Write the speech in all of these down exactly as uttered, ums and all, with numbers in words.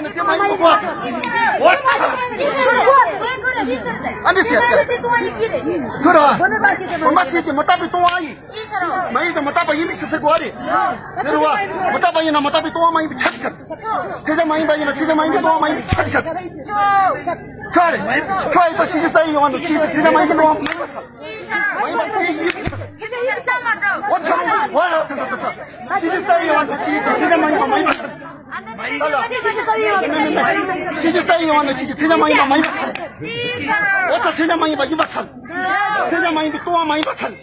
དེ་མ་ཡིན་པ་གོ། ཨ་ནི་ཟེར་ཏེ། ཁོ་ར། བུམ་པ་ཆོས་ཅན་མི་རྟག་པའི་སྟོང་པ་ཡིན། མ་ཡིན་ཏེ་མི་རྟག་པ་ཡིན་པའི་ཕྱིར་ཟེར་དགོས་རེད། དེ་རེད་བ། མི་རྟག་པ་ཡིན་ན་མི་རྟག་པའི་སྟོང་པ་མ་ཡིན་པའི་ཆ་དེ་ཤར། ཚད་ཅན་མ་ཡིན་པ་ཡིན་ན་ཚད་ཅན་མ་ཡིན་པའི་སྟོང་པ་མ་ཡིན་པའི་ཆ་དེ་ཤར། ཆོག་རེད། ཆོག་ཡིན་ད་ཕྱིན་ཅི་སའི་དབྱེ་བ་དང་ཆོས་ཅན་ཚད་ཅན་མ་ཡིན་པའི་སྟོང་པ་མ་ཡིན་པའི་ཆ། མ་ཡིན་པ་དེ་ཡིན་པའི་ཕྱིར། འོ་ཆོག་འོ་ཡ་ཚ་ཚ་ཚ་ཚ། ཕྱིན་ཅི་སའི་དབྱེ་བ་དང་ཆོས་ཅན་ཚད་ཅན་མ་ཡིན་པ་མ་ཡིན་པའི་ཕྱིར། ད་ལ། ཕྱིན་ཅི་སའི་དབྱེ་བ་དང་ཆོས་ཅན་ཚད་ཅན་མ་ཡིན་པ་མ་ཡིན་པའི་ཕྱིར། འོ་ཚ་ཚད་ཅན་མ་ཡིན་པ་ཡིན་པའི་ཕྱིར། ཚད་ཅན་མ་ཡིན་པའི་སྟོང་པ་མ་ཡིན་པའི་ཕྱིར།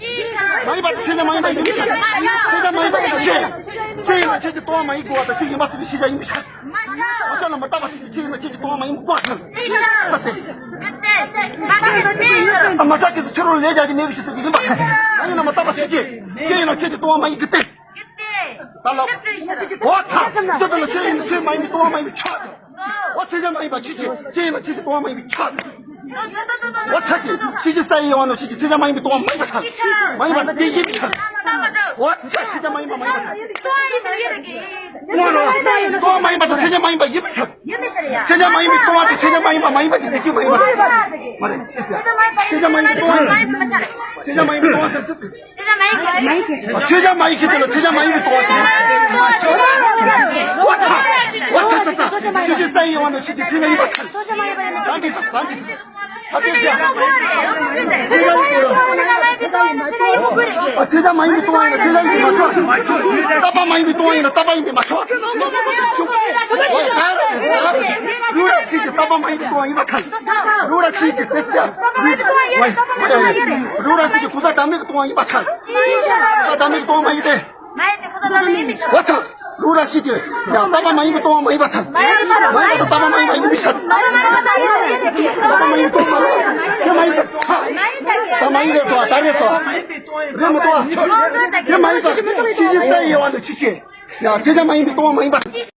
མ་ཡིན་པ་དེ་ཚད་ཅན་མ་ཡིན་པ་ཡིན་པའི་ཕྱིར། ཚད་ཅན་མ་ཡིན་པ་ཆོས་ཅན། ཆོས་ཡིན་ན་ཆོས་ཀྱི་སྟོང་པ་མ་ཡིན་དགོས་པ་དང་ཆོས་ཡིན་པ་ཟེར་བའི་ཤེས་བྱ་ཡིན་པའི་ཕྱིར། འོ་ཅག་ལ་མི་རྟག་པ་ཆོས་ཅན་ཆོས་ཡིན་ན་ཆོས་ཀྱི་སྟོང་པ་མ་ཡིན་པ་དགོས་ཕྱིར། ད་དེ། ཨ་མ་ཤ་ཀི་སི་ཕྱི་རོལ་ལས་བྱ་ཞིག་མེད་པའི་ཕྱིར་ཟེར་གྱི་ཡིན་པ། མ་ཡིན་ན་མི་རྟག་པ་ཆོས་ཅན། ཆོས་ཡིན་ན་ཆོས་ཀྱི་སྟོང་པ་མ་ཡིན་གྱི་སྟེ། ད་ལ། འོ་ཚ། ཆོས་དེ་ལ་ཆོས་ཡིན་ན་ཆོས་མ་ཡིན་པའི་སྟོང་པ་མ་ཡིན་པའི་ཕྱིར། འོ་ཚད་ཅན་མ་ཡིན་པ་ཆོས་ཅན། ཆོས་ཡིན་ན་ཆོས་ཀྱི་སྟོང་པ་མ་ཡིན་པའི་ཕྱིར། འོ་ཚ་ཅན། ཕྱིན་ཅི་སའི་དབྱེ་བ་དང་ཆོས་ཅན་ཚད་ཅན་མ་ཡིན་པའི་སྟོང་པ་མ་ཡིན་པའི་ཕྱིར། མ་ཡིན་པ་དེ་ཡིན་པའི་ཕྱིར། འོ་ཚ་ཚད་ཅན་མ་ཡིན་པ་མ་ཡིན་པའི་ཕྱིར། སྟོང་པ་མ་ཡིན་པ་དང་ཚད་ཅན་མ་ཡིན་པ་ཡིན་པའི་ཕྱིར། ཚད་ཅན་མ་ཡིན་པའི་སྟོང་པ་དེ་ཚད་ཅན་མ་ཡིན་པ་མ་ཡིན་པ་དེ་དེ་ཅི་མ་ཡིན་པ་མ་རེད། ཅི་ཟེར། ཚད་ཅན་མ་ཡིན་པའི་སྟོང་པ་ཡིན། ཚད་ཅན་མ་ཡིན་པའི་སྟོང་པ་ཟེར་ཅི་ཟེར། ཨ། ཚད་ཅན་མ་ཡིན་གྱི་དེ་ལ་ཚད་ཅན་མ་ཡིན་པའི་སྟོང་པ་ཟེར། འོ་ཚ། འོ་ཚ་ཚ་ཚ། ཕྱིན་ཅི་སའི་དབྱེ་བ་དང་ཆོས་ཅན་ཚད་ཅན་ཡིན་པའི་ཕྱིར། ད་འདི་ཟེར། ད་འདི་ཟེར། ཨ་ཚད་ཅན། ཨ་ཚད་ཅན་མ་ཡིན་པའི་སྟོང་པ་ཡིན་ན་ཚད་ཅན་ཡིན་པས་མ་ཆོག་རྟག་པ་མ་ཡིན་པའི་སྟོང་པ་ཡིན་ན་རྟག་པ་ཡིན་པས་མ་ཆོག་འོ་ད་ར་རེད། རུ་ར་ཆོས་ཅན་རྟག་པ་མ་ཡིན་པའི་སྟོང་པ་ཡིན་པའི་ཕྱིར། རུ་ར་ཆོས་ཅན་དེ་ཟེར། རུ་ར་ཆོས་ཅན་གོང་ས་བདག་མེད་ཀྱི་སྟོང་པ་ཡིན་པའི་ཕྱིར། གོང་ས་བདག་མེད་ཀྱི་སྟོང་པ་མ་ཡིན་ཏེ། མ་ཡིན་ཏེ་གོང་ས་བདག་མེད་ཡིན་པའི་ཕྱིར། འོ་ཚ། རུ་ར་ཆོས་ཅན། ཡང་རྟག་པ་མ་ཡིན་པའི་སྟོང་པ་མ་ཡིན་པའི་ཕྱིར། མ་ཡིན་པ་དང་རྟག་པ་མ་ཡིན་པ་ཡིན་པའི་ཕྱིར། རྟག་པ་མ་ཡིན་པའི་སྟོང་པ་མ་ཡིན། དེ་མ་ཡིན་ཚ། ད་མ་ཡིན་རེད་སོ། ད་རེད་སོ། རེད་མི་འདུག་ཨ། དེ་མ་ཡིན་ཚ། ཕྱིན་ཅི་སའི་དབྱེ་བ་དང་ཆོས་ཅན། ཡང་ཚད་ཅན་མ་ཡིན་པའི་སྟོང་པ་མ་ཡིན་པ།